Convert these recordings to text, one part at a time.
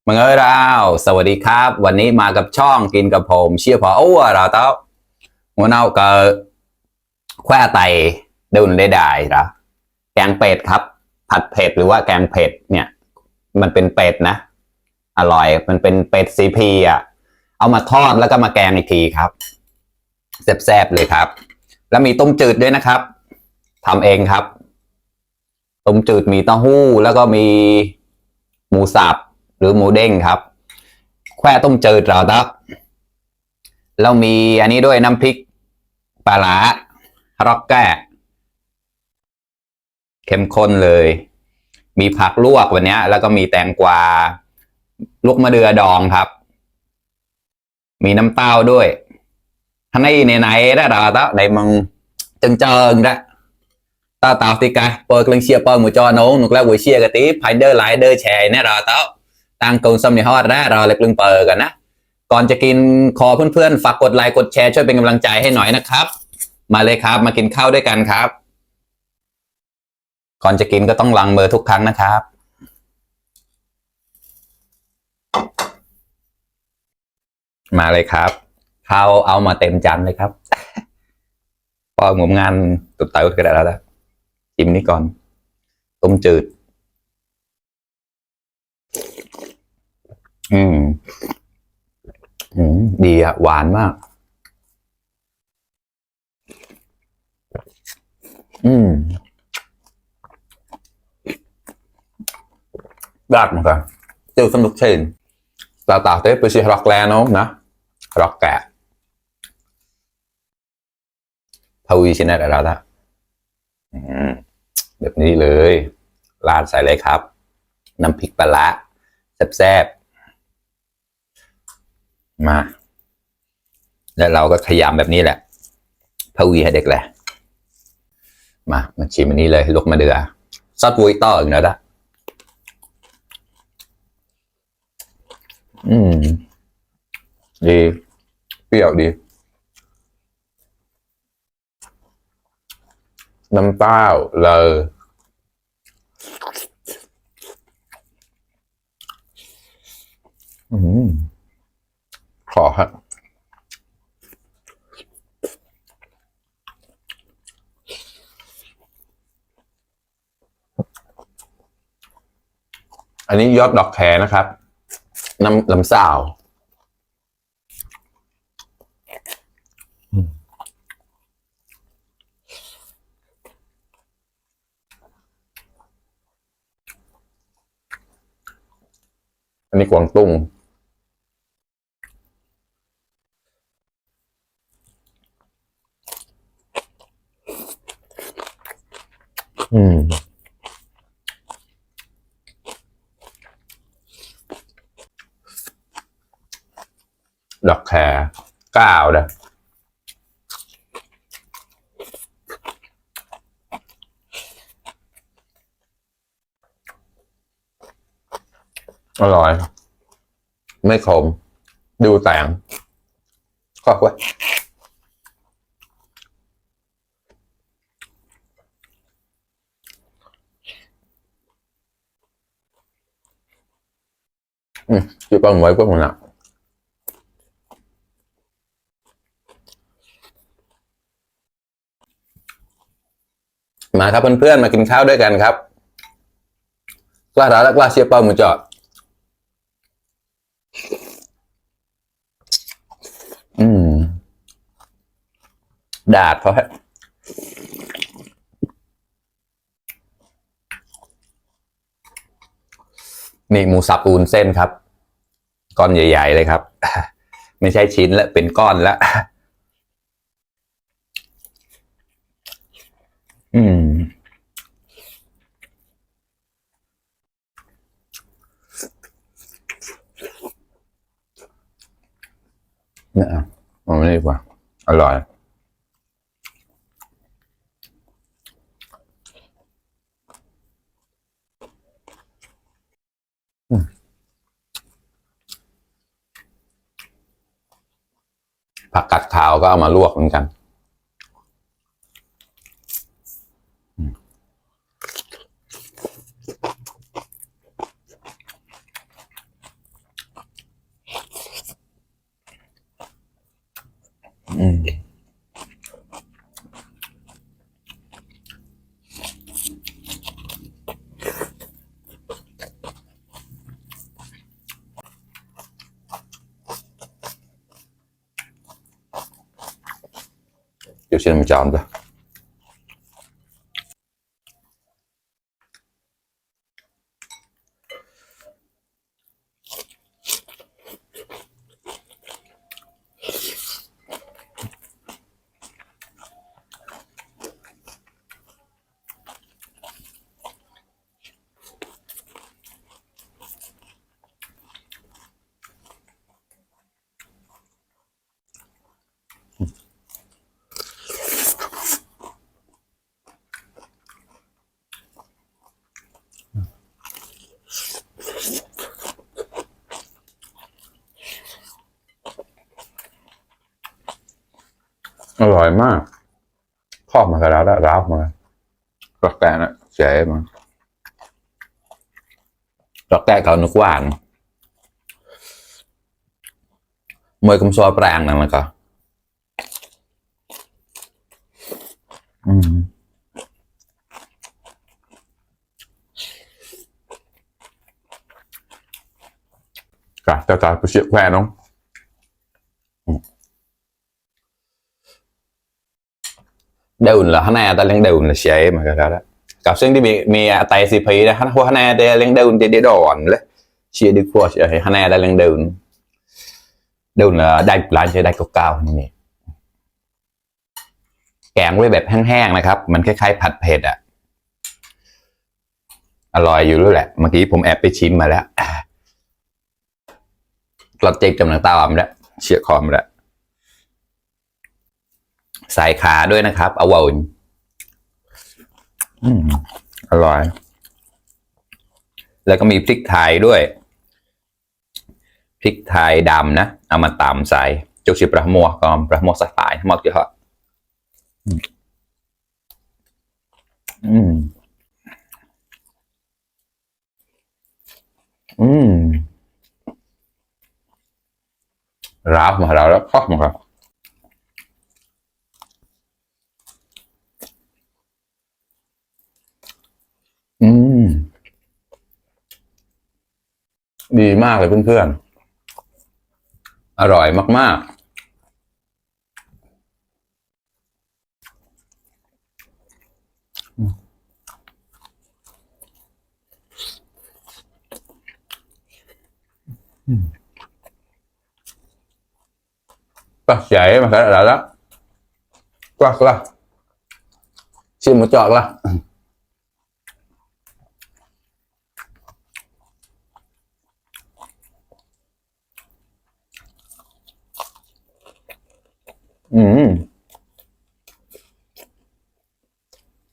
มึงเอ้ยเราสวัสดีครับวันนี้มากับช่องกินกับผมเชี่ยพออ้วเราเต้าหัวเน่าก็แควไตดุนได้เหรอแกงเป็ดครับผัดเผ็ดหรือว่าแกงเผ็ดเนี่ยมันเป็นเป็ดนะอร่อยมันเป็นเป็ดซีพีอ่ะเอามาทอดแล้วก็มาแกงอีกทีครับแซ่บๆเลยครับแล้วมีต้มจืดด้วยนะครับทำเองครับต้มจืดมีเต้าหู้แล้วก็มีหมูสับหรือหมูเด้งครับแควต้มจืดเราตักแล้วมีอันนี้ด้วยน้ำพริกปลาร้าร็อกแก้เข้มข้นเลยมีผักลวกวันนี้แล้วก็มีแตงกวาลูกมะเดื่อดองครับมีน้ำเต้าด้วยท่านในไหนได้เราตักในมึงเจิงได้tao tao thì cái bờ kênh chia bờ một cho nấu nục là buổi chia cái tí phải đơ lại đơ chè nè rồi taoตั้งกลซัมในฮอดได้เราเลยกลึงเปิดกันนะก่อนจะกินขอเพื่อนๆฝากกดไลค์กดแชร์ช่วยเป็นกำลังใจให้หน่อยนะครับมาเลยครับมากินข้าวด้วยกันครับก่อนจะกินก็ต้องล้างมือทุกครั้งนะครับมาเลยครับข้าวเอามาเต็มจานเลยครับพอหมุมงานตุ่เต๋อก็ได้แล้วนะชิมนี่ก่อนต้มจืดอืมดีอ่ะหวานมากđạt một cái tiêu phân được trên là tạo tới bữa rock le nó nè rock cả thôi xin này là đó แบบนี้เลยราดใส่เลยครับน้ำพริกปลาแซ่บๆมาแล้วเราก็ขยำแบบนี้แหละพวีให้เด็กแหละมาชิมอันนี้เลยลูกมะเดื่อซอสวุ้ยต่ออีกนะจ๊ะดีเปรี้ยวดีน้ำเต้าเลยขอครับอันนี้ยอดดอกแครนะครับน้ำลำสาวอันนี้กวางตุ้งดอกแคร9นะอร่อยไม่ขมดูแตงก็ไว้chứ con mới có một nàoมาครับเพื่อนๆมากินข้าวด้วยกันครับกล้าร้าและกล้าเชียร์เป้ามือจอดดาดเขาฮะนี่หมูสับอูนเส้นครับก้อนใหญ่ๆเลยครับไม่ใช่ชิ้นแล้วเป็นก้อนแล้วเนี่ยมันไม่ดีกว่าอร่อยผักกัดขาวก็เอามาลวกเหมือนกัน Yo xin mình chọn rồi.อร่อยมากครอบมากับเราแล้วรับมาตอกแตะนะเสียมาตอกแตะเขานึกหวานมวยกำซอยแปลงนั่นแหละก็จะจ่ายไปเสียแควน้องđều là hắn này ta lên đều là sẽ mà cái đó gặp sinh đi bị tay xì phí đó hắn này ta lên đều để đòn đấy chia đi qua hắn này ta lên đều là đại lại chơi đại cao caoนี่แกงไว้แบบแห้งๆนะครับมันคล้ายๆผัดเผ็ดอ่ะอร่อยอยู่แล้วแหละเมื่อกี้ผมแอบไปชิมมาแล้วกระเจี๊ยบจำหนังตามาแล้วเฉียดคอมาแล้วใส่ขาด้วยนะครับเอาวุ่นอร่อยแล้วก็มีพริกไทยด้วยพริกไทยดำนะเอามาตำใส่จุกชิปลาหมัวก็ปลาหมัวสไตล์หมดเยอะร้าวมาแล้วครอบมาครับดีมากเลยเพื่อนๆอร่อยมากๆก็ใหญ่มาขนาดแล้วกวักละชิมมาจอกละ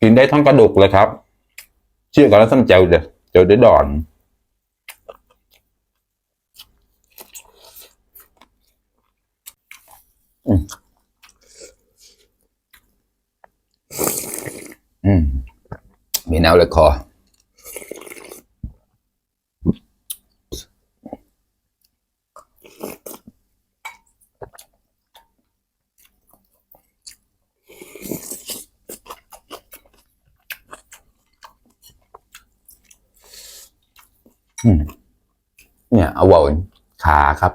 กินได้ทั้งกระดูกเลยครับเชื่อกันแล้วซ้ำเจียวเจียวได้ดอนมีแนวเลยคอเนี่ยเอาวุ่นขาครับ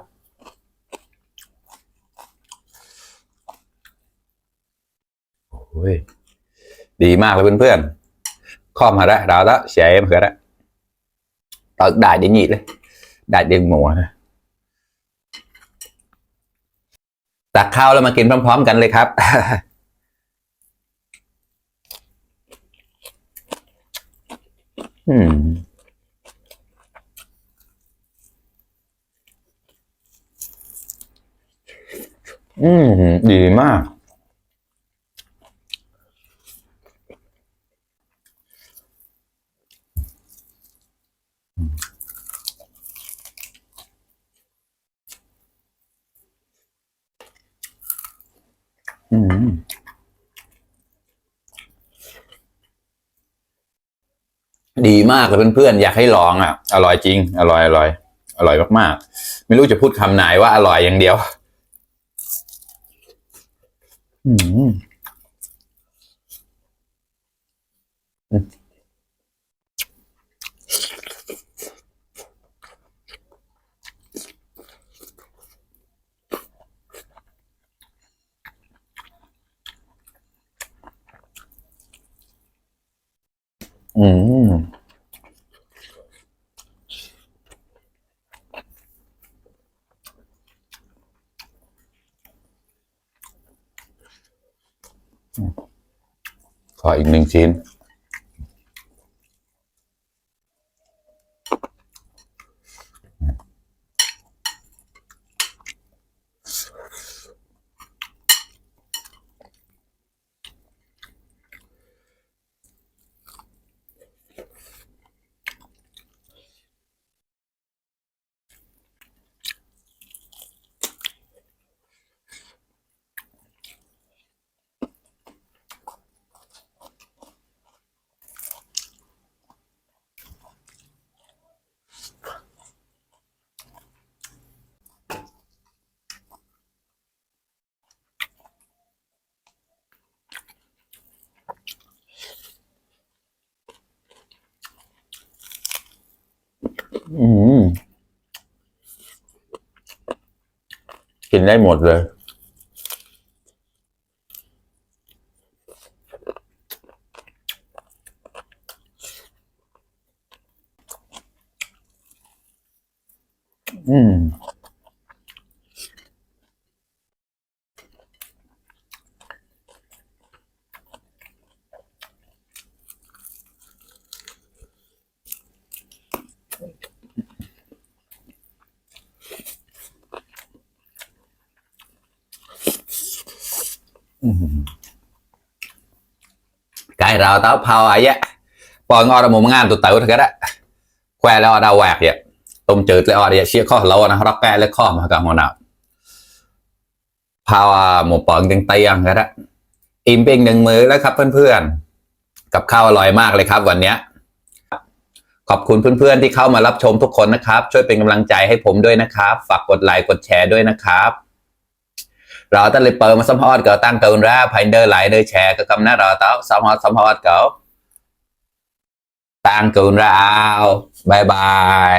โอ้ยดีมากเลยเพื่อนๆข้อมาได้เราแล้วเสียมาได้ตัดได้ดีnhịเลยได้เดือนหมูนะตักข้าวแล้วมากินพร้อมๆกันเลยครับดีมากดีมากเลยเพื่อนๆอยากให้ลองอ่ะอร่อยจริงอร่อยมากๆไม่รู้จะพูดคำไหนว่าอร่อยอย่างเดียว อืมอืมขออีกหนึ่งชิ้นอืมกินได้หมดเลยอืมcái rau táo phao ấy á poi ngò ra một ngàn tụt tụt cái đó queแล้วเอาแหวกเนี่ยต้มจืดแล้วเอาเชี่ยข้อเรานะรักแกแล้วข้อมากับหัวหน้าพาวหมูปองเตียงก็ได้อิ่มเพียงหนึ่งมื้อแล้วครับเพื่อนๆกับข้าวอร่อยมากเลยครับวันนี้ขอบคุณเพื่อนๆที่เข้ามารับชมทุกคนนะครับช่วยเป็นกำลังใจให้ผมด้วยนะครับฝากกดไลค์กดแชร์ด้วยนะครับเราตั้งเลยเปิดมาสัมภาษณ์ก็ตั้งเกินแร่ภายเดอร์ไลน์เดอร์แชร์ก็กำนัดเราต้องสัมภาษณ์ก็ตั้งเกินแร่เอาบายบาย